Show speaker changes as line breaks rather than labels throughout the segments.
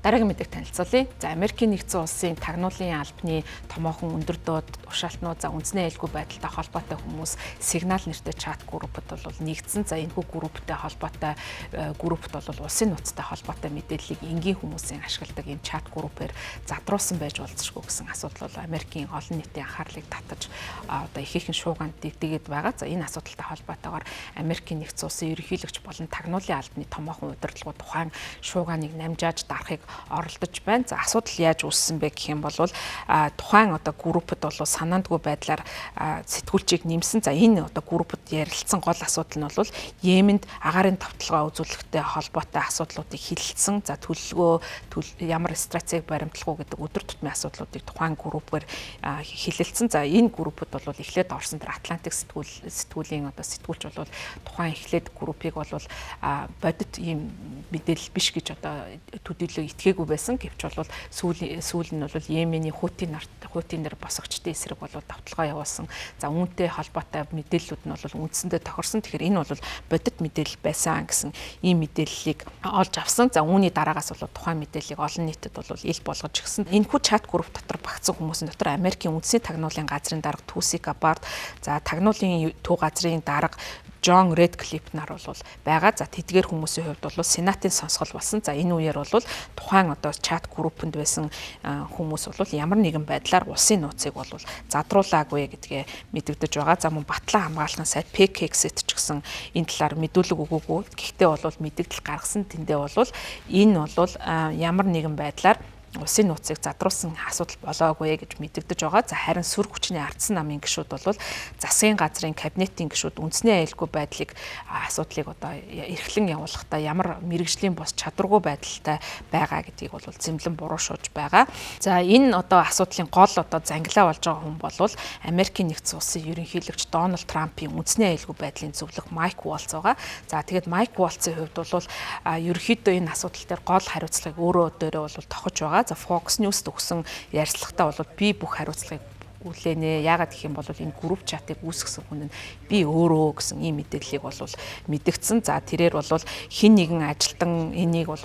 Дараагийн мэдээг танилцуулъя. За, Америкийн нэгдсэн улсын тагнуулын албаны томоохон өндөр доод уршаалтнууд, за, үндэсний аюулгүй байдалтай холбоотой хүмүүс сигнал нэртэй чат группд бол нэгдсэн. За, энэхүү групптэй холбоотой группт бол улсын нууцтай холбоотой мэдээллийг энгийн хүмүүсийн ашигладаг ийм чат группээр задруулсан байж болзошгүй гэсэн асуудал бол Америкийн олон нийтийн анхаарлыг татаж, одоо ихээхэн шууганд дэгдэгээд байгаа. За, энэ асуудалтай холбоотойгоор Америкийн нэгдсэн улсын ерөнхийлөгч болон тагнуулын албаны томоохон удирдлагууд тухайн шуугааныг намжааж дарахыг оролдож байна. За, асуудал яаж үүссэн бэ гэх юм бол тухайн одоо группд бол санаандгүй байдлаар сэтгүүлчийг нэмсэн. За, энэ одоо группд ярилцсан гол асуудал нь бол Йеменд агаарын товтлогоо үзүүлэхтэй холбоотой асуудлуудыг хилэлцсэн. За, төлөвлөгөө, ямар стратеги баримтлах уу гэдэг өдөр тутмын асуудлуудыг тухайн группээр хилэлцсэн. За, энэ группд бол эхлээд орсон тэр Атлантик сэтгүүлийн одоо сэтгүүлч бол тухайн эхлээд группийг бол бодит ийм мэдээлэл биш гэж одоо төдийлөө итгээгүй байсан. Гэвч бол сүүл нь бол Йемений Хути нар босгочдын эсрэг бол давталгаа явуулсан. За, үүнтэй холбоотой мэдээллүүд нь бол үндсэндээ тохирсон. Тэгэхээр энэ бол бодит мэдээлэл байсан гэсэн ийм мэдээллийг олж авсан. За, үүний дараагаас бол тухайн мэдээллийг олон нийтэд бол ил болгож өгсөн. Энэхүү чат групп дотор багтсан хүмүүсийн дотор Америкийн үндэсний тагнуулын газрын дарга Тулси Габбард, за, тагнуулын төв газрын дарга Джон Рэдклифф нар бол байгаа. За, тэдгээр хүмүүсийн хувьд бол Сенатын сонсгол болсон. За, энэ үеэр бол тухайн одоо чат группэнд байсан хүмүүс бол ямар нэгэн байдлаар улсын нууцыг бол задруулаагүй гэдгээ мэдэгдэж байгаа. За, мөн батлан хамгаалахын сайд PKX-т ч гэсэн энэ талаар мэдүүлэг өгөөгүй. Гэхдээ бол мэдэгдэл гаргасан. Тэндээ бол энэ бол ямар нэгэн байдлаар улсын нууцыг задруулсан асуудал болоогүй гэж мэдэгдэж байгаа. За, харин сүр хүчний ардсан намын гишүүд бол засгийн газрын кабинетийн гишүүд үндэсний аюулгүй байдлыг асуудлыг одоо эрхлэн явуулахдаа ямар мэргэжлийн бос чадваргүй байдалтай байгаа гэдгийг бол зэмлэн буруу шууж байгаа. За, энэ одоо асуудлын гол одоо зангилаа болж байгаа хүн бол Америкийн нэгдсэн улсын ерөнхийлөгч Дональд Трампын үндэсний аюулгүй байдлын зөвлөх Майк Уолц байгаа. За, тэгээд Майк Уолцын хувьд бол ерөнхийдөө энэ асуудал дээр гол хариуцлагыг өөрөө дээрээ бол тохож байгаа. За, Fox News-д өгсөн ярилцлагатаа бол би бүх хариуцлагыг хүлээнэ. Яагаад гэх юм бол энэ групп чатыг үүсгэсэн хүн нь би өөрөө гэсэн ийм мэдээллийг бол мэдэгдсэн. За, тэрээр бол хэн нэгэн ажилтан энийг бол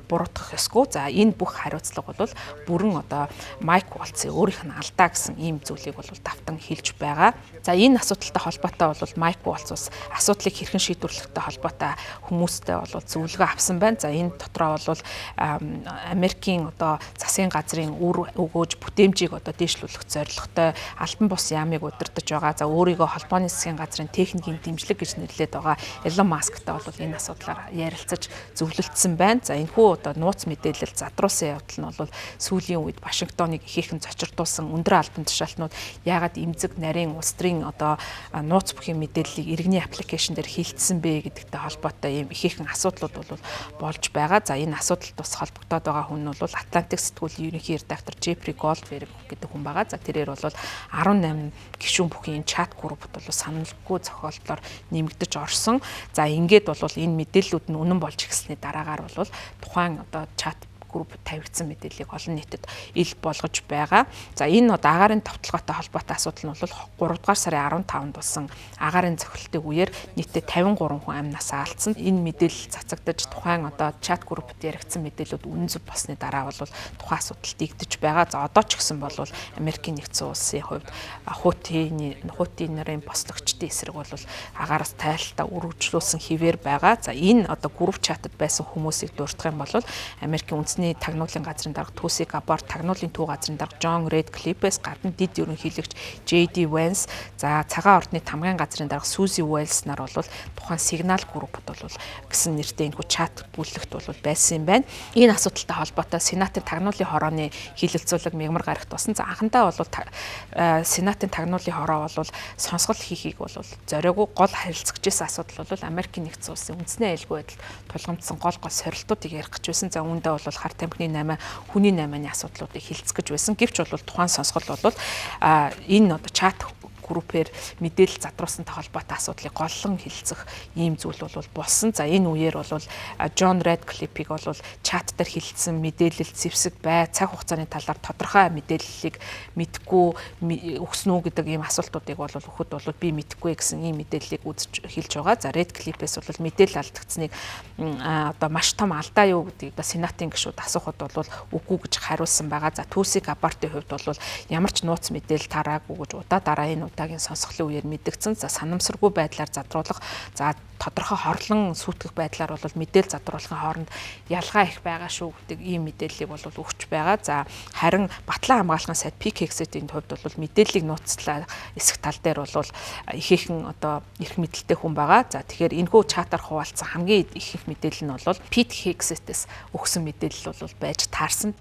буруутгах ёсгүй. За, энэ бүх хариуцлага бол бүрэн одоо Майк Уолцын өөрийнх нь алдаа гэсэн ийм зүйлийг бол давтан хэлж байгаа. За, энэ асуудалтай холбоотой бол Майк Уолц бас асуудлыг хэрхэн шийдвэрлэхтэй холбоотой хүмүүстэй бол зөвлөгөө авсан байна. За, энэ дотроо бол Америкийн одоо засгийн газрын үр өгөөж бүтээмжийг одоо дээшлүүлэх зорилготой албан бус яамыг удирдах байгаа. За, өөрийгөө холбооны засгийн газрын техникийн дэмжлэг гэж нэрлэдэг байгаа Elon Musk-тай бол энэ асуудлаар ярилцаж зөвлөлдсөн байна. За, энэхүү одоо нууц мэдээлэл задруулсан явдал нь бол сүүлийн үед Вашингтоныг ихээхэн цочирдуулсан. Өндөр албан тушаалтнууд яагаад эмзэг нарийн улс төрийн одоо нууц бүхий мэдээллийг иргэний application дээр хилцсэн бэ гэдэгтэй холбоотой ийм ихээхэн асуудлууд бол болж байгаа. За, энэ асуудалд бас холбогдоод байгаа хүн нь бол Атлантик сэтгүүлийн ерөнхий редактор Джеффри Голдберг гэдэг хүн байгаа. За, тэрээр бол 18 гишүүн бүхий энэ чат группт бол саналгүй зохиолдлоор нэмэгдэж орсон. За, ингээд бол энэ мэдээллүүд нь үнэн болж эхэлсний дараагаар бол тухайн одоо чат групп тавигдсан мэдээллийг олон нийтэд ил болгож байгаа. За, энэ одоо агаарын товтлогоотой холбоотой асуудал нь бол 3 дугаар сарын 15-нд болсон агаарын цохилтын үеэр нийтдээ 53 хүн амь насаа алдсан. Энэ мэдээлэл цацагдаж, тухайн одоо чат группт яригдсан мэдээлэлүүд үнэн зөв болсны дараа бол тухайн асуудал дэгдэж байгаа. За, одоо ч гэсэн бол Америкийн нэгдсэн улсын хувьд Хути нарын бослогчдын эсрэг бол агаараас тайлалтаа үргэлжлүүлсэн хэвээр байгаа. За, энэ одоо групп чатад байсан хүмүүсийг дурдах юм бол Америкийн үндэсний тагнуулын газрын дарга Тулси Габбард, тагнуулын төв газрын дарга Джон Рэдклиффээс гадна дэд ерөнхийлөгч JD Vance, за, цагаан ордны тамгын газрын дарга Сузи Уэллс нар бол тухайн сигнал группд бол гэсэн нэртэй энэхүү чат бүлэгт бол байсан юм байна. Энэ асуудалтай холбоотой Сенатын тагнуулын хорооны хилэлцүүлэг мягмар гарагт болсон. За, анхандаа бол Сенатын тагнуулын хороо бол сонсгол хийхийг бол зориогүй. Гол харилцагч байсан асуудал бол Америкийн нэгдсэн улсын үндэсний аюулгүй байдалд тулгамдсан гол гол сорилтуудыг ярих гэж байсан. За, үүндээ бол хар тамхины 8, хүний 8-ны асуудлуудыг хилцэх гэж байсан. Гэвч бол тухайн сонсгол бол энэ одоо чат группээр мэдээлэл задруулсантай холбоотой асуудлыг голлон хэлэлцэх ийм зүйл бол болсон. За, энэ үеэр бол Джон Рэдклиффийг бол чат дээр хэлэлцсэн мэдээлэл, зэвсэг бай, цаг хугацааны талаар тодорхой мэдээллийг мэдэхгүй өгсөн үү гэдэг ийм асуултуудыг бол өгөхөд бол би мэдэхгүй гэсэн ийм мэдээллийг үзэж хэлж байгаа. За, Рэдклиффээс бол мэдээлэл алдагдсаныг одоо маш том алдаа юу гэдгийг одоо сенатын гишүүд асуухад бол үгүй гэж хариулсан байгаа. За, Тулси Габбардын хувьд бол ямар ч нууц мэдээлэл тараагүй гэж удаа дараа энэ удаагийн сонсголын үеэр мэдэгдсэн. За, санамсаргүй байдлаар задруулах, за, тодорхой хорлон сүйтгэх байдлаар бол мэдээлэл задруулахын хооронд ялгаа их байгаа шүү гэдэг ийм мэдээллийг бол өгч байгаа. За, харин батлан хамгаалахын сайд Пит Хегсетийн хувьд бол мэдээллийг нууцлаа эсэх тал дээр бол ихээхэн одоо эрх мэдэлтэй хүн байгаа. За, тэгэхээр энэхүү чатаар хуваалцсан хамгийн ихэнх мэдээлэл нь бол Пит Хегсетээс өгсөн мэдээлэл бол байж таарсан.